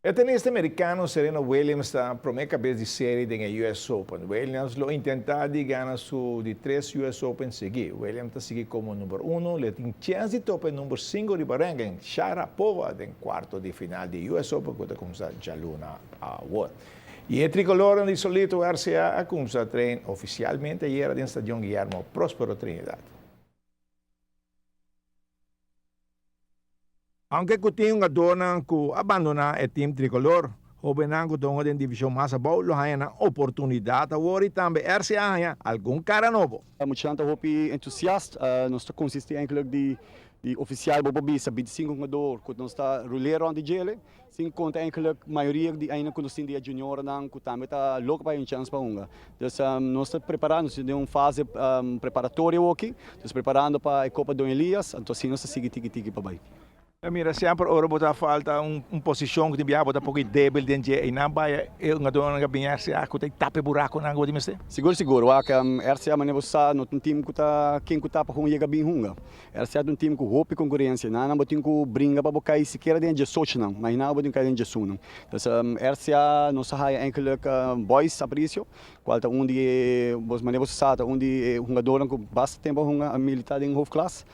E tenista mericano Serena Williams ta prome cabes di serie den e US Open. Williams lo intenta di gana su di tres US Open sigui. Williams ta sigui como number uno, le tin chens di topa e number cinco riba ranking, Sharapova, den cuarto di final di US Open cu ta cuminsa djaluna awor. Y e tricolornan di Solito RCA a cuminsa train oficialmente ayera den Stadion Guillermo Prospero Trinidad. Aunke ku tin hungadónan ku a bandoná e tim trikolor, hóbennan ku ta hunga den divishon mas abou lo haña nan oportunidat awor i tambe RCA a haña algun kara nobo. Muchanan ta hopi entusiast. Nos ta konsistí enkele di ofisial bo por bisa bintisinko hungador ku nos ta rulé rònt di djele. Sin konta enkele mayoria di einan ku nos tin di e juniornan ku tambe ta loko pa haña un chèns pa hunga. Dus nos ta prepará, nos ta den un fase preparatorio awoki, nos preparando pa e Kopa Don Elias, anto asina nos ta sigui tiki tiki pa bai. Ta mira semper ora bo ta falta un posishon ku tin biaha bo ta poco debil den dje, einan bai e hungadónan ka bin RCA ku ta tapa e burakonan ku bo tin mester? Sigur sigur, wak RCA manera bo sa no ta un tim ku ta ken ku ta pa yega bin hunga. RCA ta un tim ku hopi konkurensia, nan bo tin ku bringa pa bo kai sikiera den e diesochonan, mahina bo tin ku kai den e diesunnan. Dus RCA nos a haya enkele Boys Aparicio, kual ta un di e, manera bo sa ta un di e hungadónan ku basta tempu a hunga a militá den hoofdklas.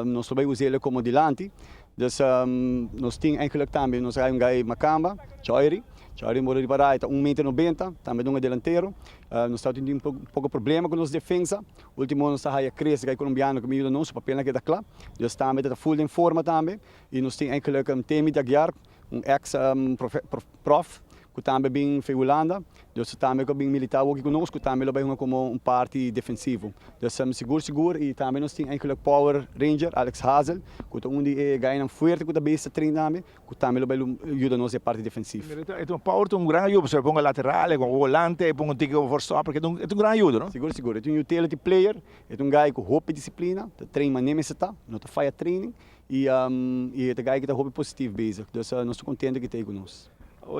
Nos lo bai usa el komo dilanti. Dus nos tin eigenlijk tambe nos a un gai Makamba, Choiri. Choiri mora riba rai ta un meter nobenta, tambe ta un delantero. Nos ta tin un poko problema ku nos defensa. Ultimo nos ta haya Chris, gai kolombiano ku mi yuda nos, su papelnan keda kla. Dus tambe ta full den forma tambe. I nos tin eigenlijk Temi de Aguiar, un ex prof ku tambe bin fe Hulanda, dus tambe ku a bin militá awoki ku nos ku tambe lo bai hunga komo un parti defensivo. Dus sigur sigur i tambe nos tin eigenlijk Power Ranger Alex Hazel ku ta un di e gainan fuerte ku ta bes ta train tambe ku tambe lo bai yuda nos den e parti defensivo. E Power ta un gran ayuda pasobra e ponga lateral, e ponga volante, e ponga un tiki voorstopper, e ta un gran ayuda no? Sigur sigur, e ta un utility player, e ta un gai ku hopi disiplina, ta train manera mester ta, no ta faya training. Y e ta gai ki ta hopi positief bezig, dus nos ta contento ki ta ey cu nos.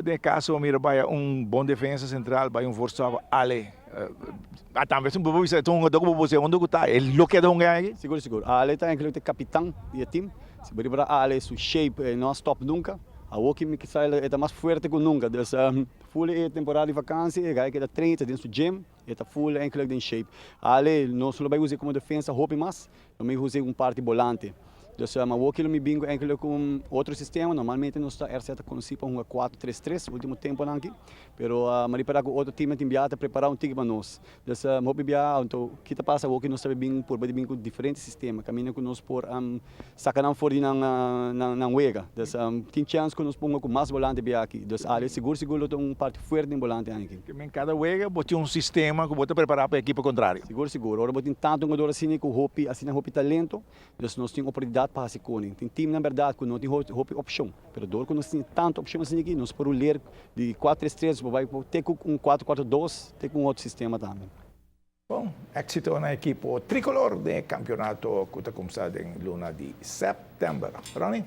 Den e caso bo mira bay un bon defensa central, bay un voorstopper, Ale, a tambe bo por bisa e ta un hungador cu bo por bisa unda cu ta, e lo keda hunga aki? Sigur sigur, Ale ta eigenlijk e capitan di e team, si bo ripara Ale su shape e no a stop nunca, awor ki mi kisa e ta mas fuerte cu nunca, dus full e temporada di vakantie e gai keda train, ta den su gym, e ta full eigenlijk den shape. Ale nos lo bay usa como defensa hopi mas, Lo mi usa un parti bolante. Dus awoki lo mi bin ku enkele ku un otro sistema. Normalmente nos ta RCA ta konosí pa hunga kuatro tres tres ultimo temponan aki. Pero mi a ripará ku otro teamnan tin biaha ta prepará un tiki pa nos. Dus hopi biaha anto ki ta pasa awoki nos ta bin purba di bin ku diferente sistema kaminda ku nos por saka nan for di nan nan wega. Dus tin chèns ku nos por hunga ku mas bolante biaha aki. Dus ale sigur sigur lo ta un parti fuerte den bolante aki. Ke men kada wega bo tin un sistema ku bo ta prepará pa e ekipo kontrario. Sigur sigur. Ora bo tin tantu hungador asina ku hopi asina hopi talento, dus nos tin oportunidat pa hasi koning. Tin teamnan bèrdat ku no tin hopi opshon, pero dor ku nos tin tantu opshon asina aki, nos por ruler di kuater tres tres bo bai te ku un kuater kuater dos te ku un otro sistema tambe. Bon, éksito na ekipo trikolor den e kampionato ku ta kumsa den luna di sèptèmber. Ronnie.